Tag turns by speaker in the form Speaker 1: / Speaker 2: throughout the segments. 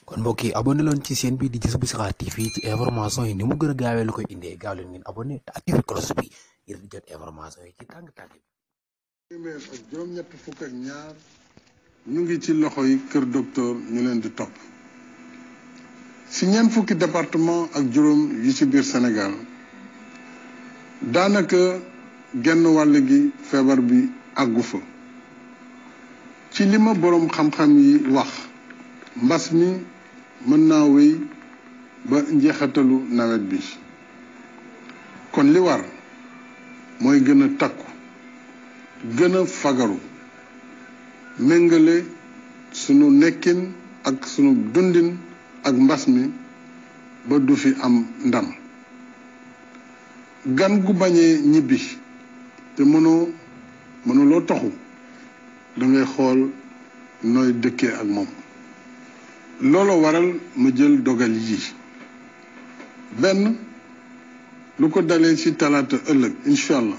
Speaker 1: kon mbokk yi abonné leen ci chaîne bi di Jazboul Chikhar TV ci information yi ni mu gën a gaawee la koy indee gaaw leen ngeen abonné te activé cloche bi ngir di jot information yi ci tàng-tàng bi.
Speaker 2: téeméer ak juróom-ñett fukk ak ñaar ñu ngi ci loxo yi kër docteur ñu leen di topp si ñeent fukki département ak juróom yi ci biir Sénégal daanaka genn wàll gi feebar bi àggu fa ci li ma boroom xam-xam yi wax mbas mi mën naa wéy ba njeexatalu nawet bi kon li war mooy gën a takku gën a fagaru méngale sunu nekkin ak sunu dundin ak mbas mi ba du fi am ndam gan gu bañee ñibbi te mënuloo taxu da ngay xool nooy dëkkee ak moom looloo waral ma jël dogal yi benn lu ko dalee ci talaata ëllëg incha allah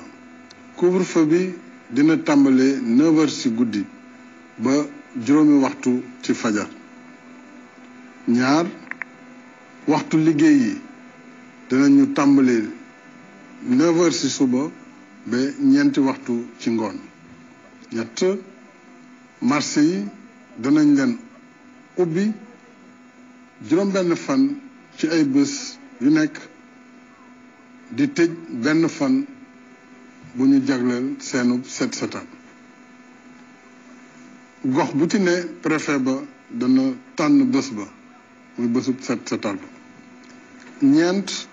Speaker 2: couvre-feu bi dina tàmbalee 9h ci guddi ba juróomi waxtu ci fajar ñaar waxtu liggéey yi dinañu tàmbalee 9h ci suba ba ñeenti waxtu ci ngoon ñett marché yi danañ leen ubbi juróom-benn fan ci ay bés yu nekk di tëj benn fan bu ñu jagleel seenub set setal gox bu ci ne préfet ba dana tànn bés ba muy bésub set setal ba ñeent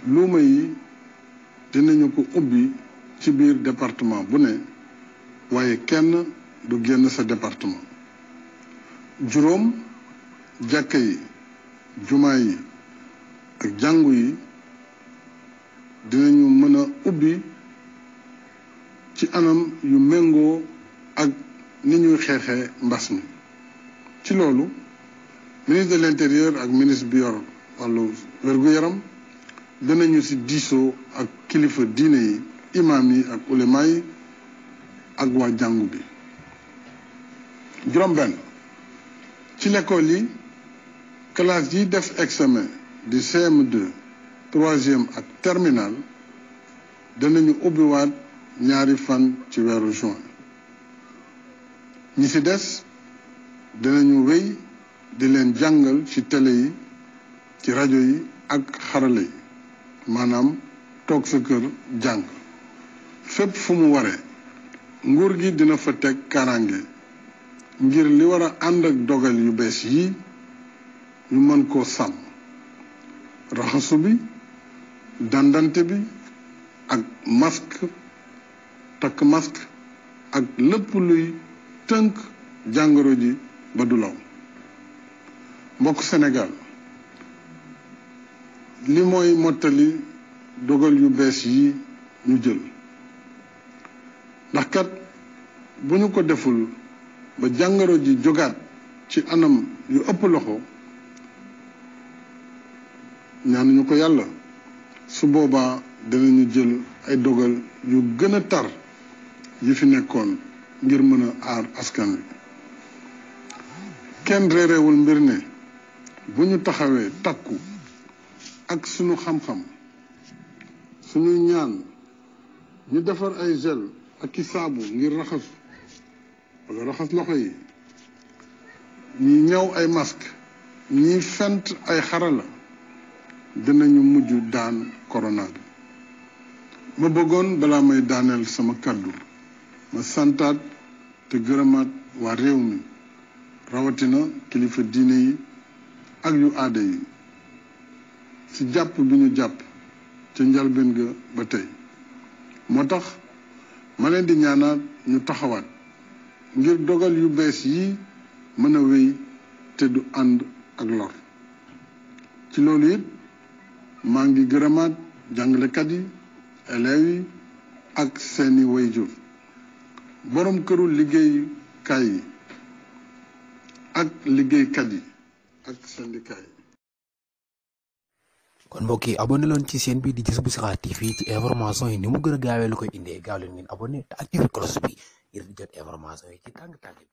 Speaker 2: luuma yi dinañu ko ubbi ci biir département bu ne waaye kenn du génn sa département juróom jàkka yi jumaa yi ak jàngu yi dinañu mën a ubbi ci anam yu méngoo ak ni ñuy xeexee mbas mi ci loolu ministre de l'intérieur ak ministre bi yor wàllu wér-gu-yaram dinañu ci diisoo ak kilifa diine yi imaam yi ak ulema yi ak waa jàngu bi juróom-benn ci l'école yi classe yi def examen di CM2 troisième ak terminal danañu ubbiwaat ñaari fan ci weeru juin ñi ci des dinañu wéy di leen jàngal ci télé yi ci rajo yi ak xarala yi maanaam toog sa kër jàng fépp fu mu waree nguur gi dina fa teg kaaraange ngir li war a ànd ak dogal yu bees yi ñu mën koo sàmm raxasu bi dandante bi ak masque takk masque ak lépp luy tënk jàngoro ji ba du law mbokk Sénégal li mooy mottali dogal yu bees yi ñu jël ndax kat bu ñu ko deful ba jàngoro ji jógaat ci anam yu ëpp loxo ñaanuñu ko yàlla su boobaa dinañu jël ay dogal yu gën a tar yi fi nekkoon ngir mën a aar askan wi kenn réerewul mbir ne bu ñu taxawee takku ak sunu xam-xam suñuy ñaan ñu defar ay gel ak i saabu ngir raxas loxo yi ñi ñëw ay masque ñi fent ay xarala dinañu mujj daan corona bi ma bëggoon balaa may daaneel sama kàddu ma santaat te gërëmaat waa réew mi rawatina kilifa diine yi ak yu aada yi ci jàpp bi ñu jàpp ca njalbeen ga ba tey moo tax ma leen di ñaanaat ñu taxawaat ngir dogal yu bees yi mën a wéy te du ànd ak lor ci loolu it maa ngi gërëmaat jàngalekat yi élèves yi ak seeni wayjur boroom këru liggéeyukaay yi ak liggéeykat yi ak syndicat yi.
Speaker 1: kon mbokk yi abonné leen ci chaîne bi di Jazboul Chikhar TV ci information yi ni mu gën a gaawee la koy indee gaaw leen ngeen abonné te activé cloche bi ngir di jot information yi ci tàng-tàng bi.